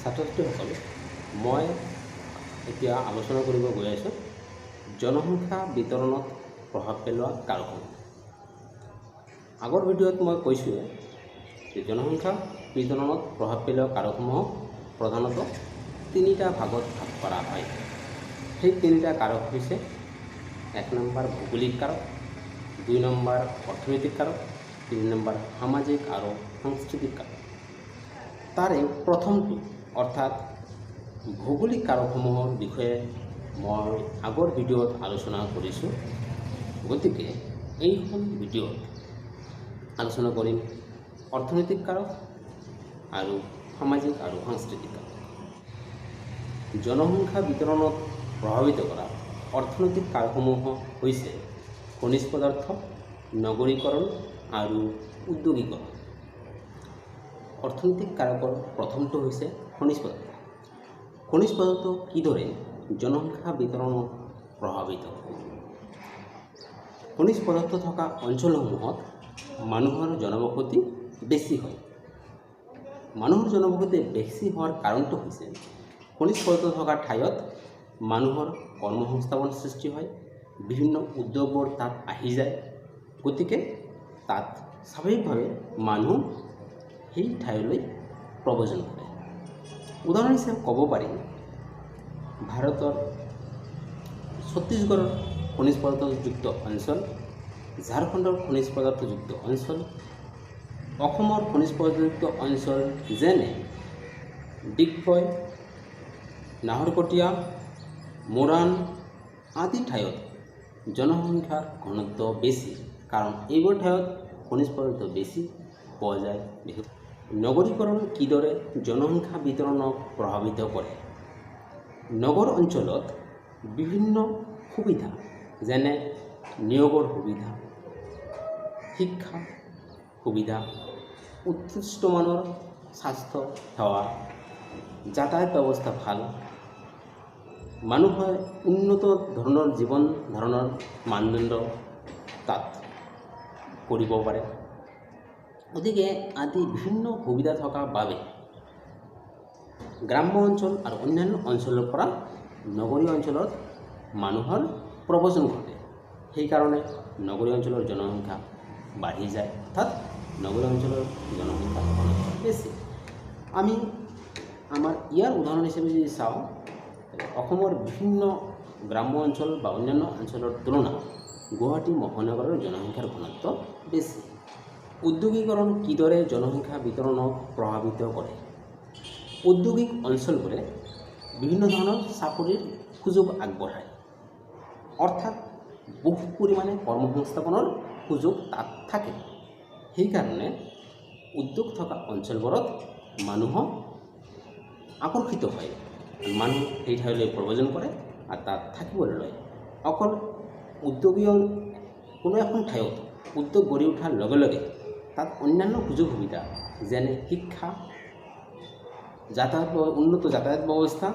ছাত্ৰ ছাত্ৰীসকল, মই এতিয়া আলোচনা কৰিব গৈ আছোঁ জনসংখ্যা বিতৰণত প্ৰভাৱ পেলোৱা কাৰকসমূহ। আগৰ ভিডিঅ'ত মই কৈছোঁৱে যে জনসংখ্যা বিতৰণত প্ৰভাৱ পেলোৱা কাৰকসমূহক প্ৰধানতঃ তিনিটা ভাগত ভাগ কৰা হয়। সেই তিনিটা কাৰক হৈছে 1 নম্বৰ ভৌগোলিক কাৰক, 2 নম্বৰ অৰ্থনৈতিক কাৰক, 3 নম্বৰ সামাজিক আৰু সাংস্কৃতিক কাৰক। তাৰে প্ৰথমটো অৰ্থাৎ ভৌগোলিক কাৰকসমূহৰ বিষয়ে মই আগৰ ভিডিঅ'ত আলোচনা কৰিছোঁ। গতিকে এইখন ভিডিঅ'ত আলোচনা কৰিম অৰ্থনৈতিক কাৰক আৰু সামাজিক আৰু সাংস্কৃতিক কাৰক। জনসংখ্যা বিতৰণত প্ৰভাৱিত কৰা অৰ্থনৈতিক কাৰকসমূহ হৈছে খনিজ পদাৰ্থ, নগৰীকৰণ আৰু উদ্যোগীকৰণ। অৰ্থনৈতিক কাৰকৰ প্ৰথমটো হৈছে খনিজ পদাৰ্থ। খনিজ পদাৰ্থ কিদৰে জনসংখ্যা বিতৰণত প্ৰভাৱিত কৰে? খনিজ পদাৰ্থ থকা অঞ্চলসমূহত মানুহৰ জনবসতি বেছি হয়। মানুহৰ জনবসতি বেছি হোৱাৰ কাৰণটো হৈছে খনিজ পদাৰ্থ থকা ঠাইত মানুহৰ কৰ্মসংস্থাপন সৃষ্টি হয়, বিভিন্ন উদ্যোগবোৰ তাত আহি যায়। গতিকে তাত স্বাভাৱিকভাৱে মানুহ সেই ঠাইলৈ প্ৰব্ৰজন কৰে। উদাহৰণ হিচাপে ক'ব পাৰি, ভাৰতৰ ছত্তীশগড়ৰ খনিজ পদাৰ্থযুক্ত অঞ্চল, ঝাৰখণ্ডৰ খনিজ পদাৰ্থযুক্ত অঞ্চল, অসমৰ খনিজ পদাৰ্থযুক্ত অঞ্চল যেনে ডিগবৈ, নাহৰকটীয়া, মৰাণ আদি ঠাইত জনসংখ্যাৰ ঘনত্ব বেছি, কাৰণ এইবোৰ ঠাইত খনিজ পদাৰ্থ বেছি পোৱা যায়। বিশেষ নগৰীকৰণ কিদৰে জনসংখ্যা বিতৰণক প্ৰভাৱিত কৰে? নগৰ অঞ্চলত বিভিন্ন সুবিধা যেনে নিয়োগৰ সুবিধা, শিক্ষা সুবিধা, উৎকৃষ্টমানৰ স্বাস্থ্য সেৱা, যাতায়াত ব্যৱস্থা ভাল, মানুহে উন্নত ধৰণৰ জীৱন ধাৰণৰ মানদণ্ড তাত কৰিব পাৰে। গতিকে আদি বিভিন্ন সুবিধা থকা বাবে গ্ৰাম্য অঞ্চল আৰু অন্যান্য অঞ্চলৰ পৰা নগৰীয় অঞ্চলত মানুহৰ প্ৰব্ৰজন ঘটে। সেইকাৰণে নগৰীয় অঞ্চলৰ জনসংখ্যা বাঢ়ি যায়, অৰ্থাৎ নগৰীয় অঞ্চলৰ জনসংখ্যা বেছি। আমি আমাৰ ইয়াৰ উদাহৰণ হিচাপে যদি চাওঁ, অসমৰ বিভিন্ন গ্ৰাম্য অঞ্চল বা অন্যান্য অঞ্চলৰ তুলনাত গুৱাহাটী মহানগৰৰ জনসংখ্যাৰ ঘনত্ব বেছি। উদ্যোগীকৰণ কিদৰে জনসংখ্যা বিতৰণক প্ৰভাৱিত কৰে? ঔদ্যোগিক অঞ্চলবোৰে বিভিন্ন ধৰণৰ চাকৰিৰ সুযোগ আগবঢ়ায়, অৰ্থাৎ বহু পৰিমাণে কৰ্মসংস্থাপনৰ সুযোগ তাত থাকে। সেইকাৰণে উদ্যোগ থকা অঞ্চলবোৰত মানুহ আকৰ্ষিত হয়, মানুহ সেই ঠাইলৈ প্ৰব্ৰজন কৰে আৰু তাত থাকিবলৈ লয়। অকল উদ্যোগীয় কোনো এখন ঠাইত উদ্যোগ গঢ়ি উঠাৰ লগে লগে তাত অন্যান্য সুযোগ সুবিধা যেনে শিক্ষা, যাতায়াত, উন্নত যাতায়াত ব্যৱস্থা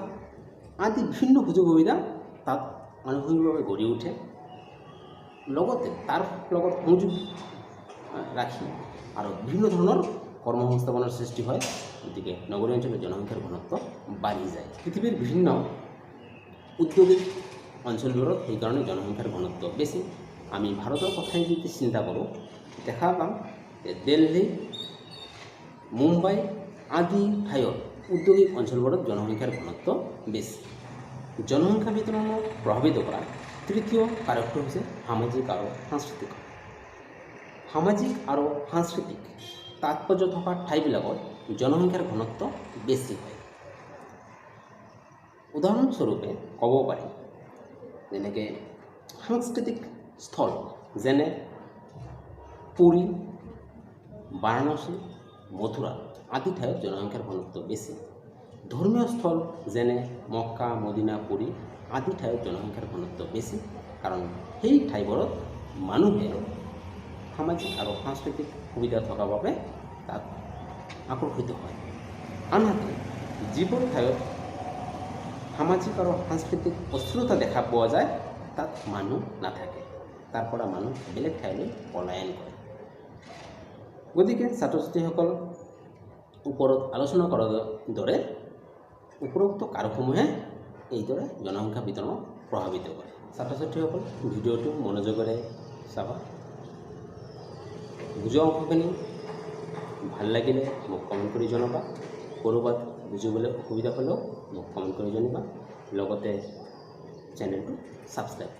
আদি বিভিন্ন সুযোগ সুবিধা তাত আনুষংগিকভাৱে গঢ়ি উঠে। লগতে তাৰ লগত সংযোগ ৰাখি আৰু বিভিন্ন ধৰণৰ কৰ্মসংস্থাপনৰ সৃষ্টি হয়। গতিকে নগৰীয় অঞ্চলৰ জনসংখ্যাৰ ঘনত্ব বাঢ়ি যায়। পৃথিৱীৰ বিভিন্ন ঔদ্যোগিক অঞ্চলবোৰত সেইকাৰণে জনসংখ্যাৰ ঘনত্ব বেছি। আমি ভাৰতৰ কথাই যদি চিন্তা কৰোঁ, দেখা পাম যে দিল্লী, মুম্বাই আদি ঠাইত ঔদ্যোগিক অঞ্চলবোৰত জনসংখ্যাৰ ঘনত্ব বেছি। জনসংখ্যা বিতৰণক প্ৰভাৱিত কৰা তৃতীয় কাৰকটো হৈছে সামাজিক আৰু সাংস্কৃতিক। সামাজিক আৰু সাংস্কৃতিক তাৎপৰ্য থকা ঠাইবিলাকত জনসংখ্যাৰ ঘনত্ব বেছি হয়। উদাহৰণস্বৰূপে ক'ব পাৰি, যেনেকৈ সাংস্কৃতিক স্থল যেনে পুৰী, বাৰাণসী, মথুৰা আদি ঠাইত জনসংখ্যাৰ ঘনত্ব বেছি। ধৰ্মীয় স্থল যেনে মক্কা, মদিনা, পুৰী আদি ঠাইত জনসংখ্যাৰ ঘনত্ব বেছি, কাৰণ সেই ঠাইবোৰত মানুহে সামাজিক আৰু সাংস্কৃতিক সুবিধা থকা বাবে তাত আকৰ্ষিত হয়। আনহাতে যিবোৰ ঠাইত সামাজিক আৰু সাংস্কৃতিক অস্থিৰতা দেখা পোৱা যায়, তাত মানুহ নাথাকে, তাৰ পৰা মানুহ বেলেগ ঠাইলৈ পলায়ন কৰে। গতিকে ছাত্ৰ ছাত্ৰীসকল, ওপৰত আলোচনা কৰাৰ দৰে উপৰোক্ত কাৰকসমূহে এইদৰে জনসংখ্যা বিতৰণক প্ৰভাৱিত কৰে। ছাত্ৰ ছাত্ৰীসকল, ভিডিঅ'টো মনোযোগেৰে চাবা। বুজোৱা অংশখিনি ভাল লাগিলে মোক কমেণ্ট কৰি জনাবা। ক'ৰবাত বুজিবলৈ অসুবিধা হ'লেও মোক কমেণ্ট কৰি জনাবা। লগতে চেনেলটো ছাবস্ক্ৰাইব